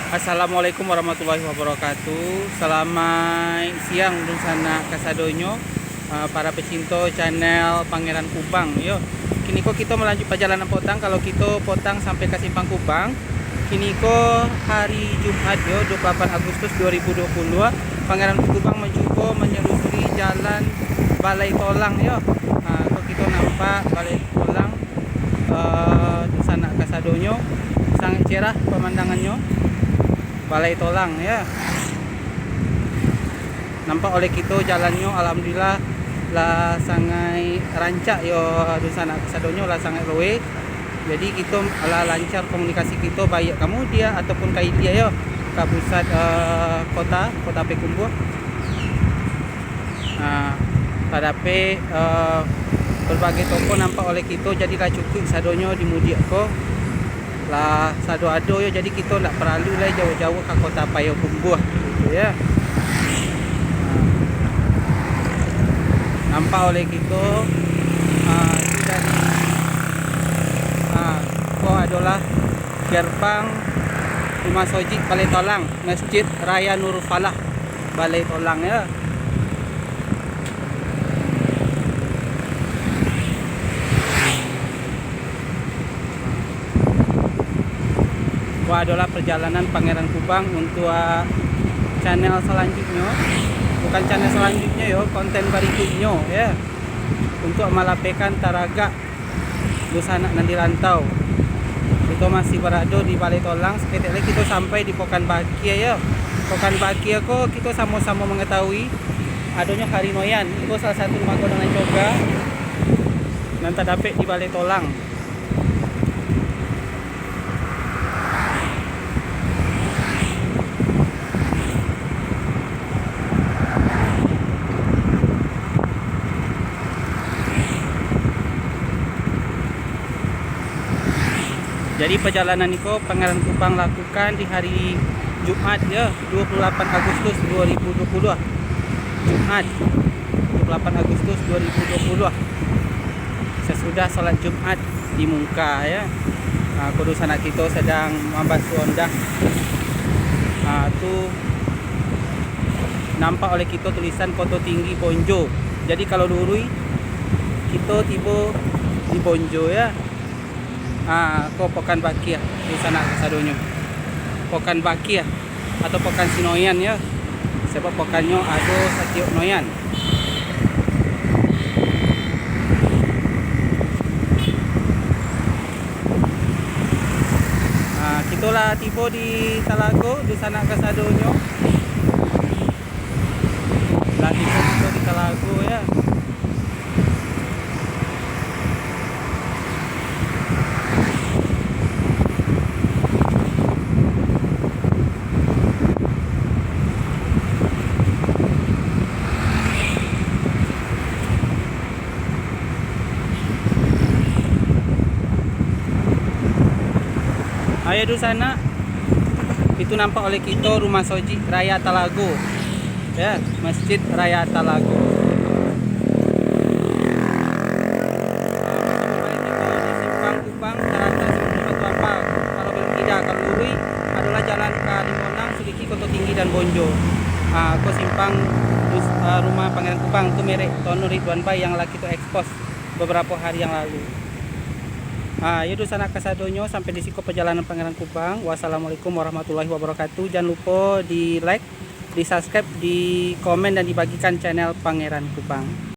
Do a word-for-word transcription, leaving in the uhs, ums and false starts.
Assalamualaikum warahmatullahi wabarakatuh. Salamaik siang dunsanak kasadonyo, ah, para pecinto channel Pangeran Kubang, yo. Kiniko kito malanjut pajalanan potang, kalau kito potang sampai ka Simpang Kubang. Kiniko hari Jumat, yo, dua puluh lapan Agustus dua ribu dua puluh, Pangeran Kubang mancubo manyelusuri jalan Balai Tolang, yo. Ah, ko kito nampak Balai Tolang, eh, dunsanak kasadonyo, sangaik cerah pamandangannyo. Balai Tolang, yo. Nampak oleh kito jalannyo, alhamdulillah, lah sangaik rancak, yo, dunsanak kasadonyo, lah sangaik luweh. Jadi, kito lah lancar komunikasi kito, baiak ka Mudiak ataupun ka Ilia, yo, ka pusat, eh, kota, kota Payakumbuah. Nah, tadapek, eh, berbagai toko nampak oleh kito, jadi lah cukuik sadonyo di Mudiak ko. Lah sado ado, yo, jadi kito ndak paralu lai jauah-jauah ka kota Payakumbuah, gitu, yo. Nah, nampak oleh kito, ah, itu dari, ah, ko adolah gerbang Rumah Sojik Balai Tolang, Masjid Raya Nurul Falah, Balai Tolang, yo. Ko adolah perjalanan Pangeran Kubang untuak channel selanjutnyo. Bukan channel selanjutnyo, yo, konten barikuiknyo, yo. Untuak malapehkan taragak dunsanak nan di rantau. Kito masih barado di Balai Tolang, saketek lai kito sampai di Pokan Bakia, yo. Pokan Bakia ko kito samo-samo mangatahui adonyo Hari Noyan. Iko salah satu rumah gadang nan coga nan tadapek di Balai Tolang. Jadi, pajalanan iko Pangeran Kubang lakukan di hari Jumat, yo, dua puluh lapan Agustus dua ribu dua puluh. Jumat, dua puluh lapan Agustus dua ribu dua puluh. Sasudah salat Jumat di Mungka, yo. Ah, ko dunsanak kito sadang mambasuah ondah. Ah, tu nampak oleh kito tulisan Koto Tinggi Bonjo. Jadi, kalau luruih, kito tibo di Bonjo, yo. Ah, ko Pokan Bakia, dunsanak kasadonyo. Pokan Bakia atau Pokan Sinoyan, yo. Sabab pokannyo ado satiok Noyan. Ah, kito lah tibo di Talago, dunsanak kasadonyo. Lah tibo kito di Talago, yo. Ayo, dunsanak, itu nampak oleh kito Rumah Sojik Raya Talago, yo, Masjid Raya Talago. Simpang Kupang, Tarata, Sumber Batu Ampar. Kalau belok kida, kalau luruih, adolah jalan ka Limonang, Suliki, Koto Tinggi, dan Bonjo. Ah, ko simpang dus-, ah, rumah Pangeran Kupang tu merek Tonu Ridwan Bai yang lah kito ekspos babarapo hari yang lalu. Ah, yo, dunsanak kasadonyo, sampai di siko pajalanan Pangeran Kupang. Wassalamualaikum warahmatullahi wabarakatuh. Jan lupo di-like, di-subscribe, di-komen, dan dibagikan channel Pangeran Kupang.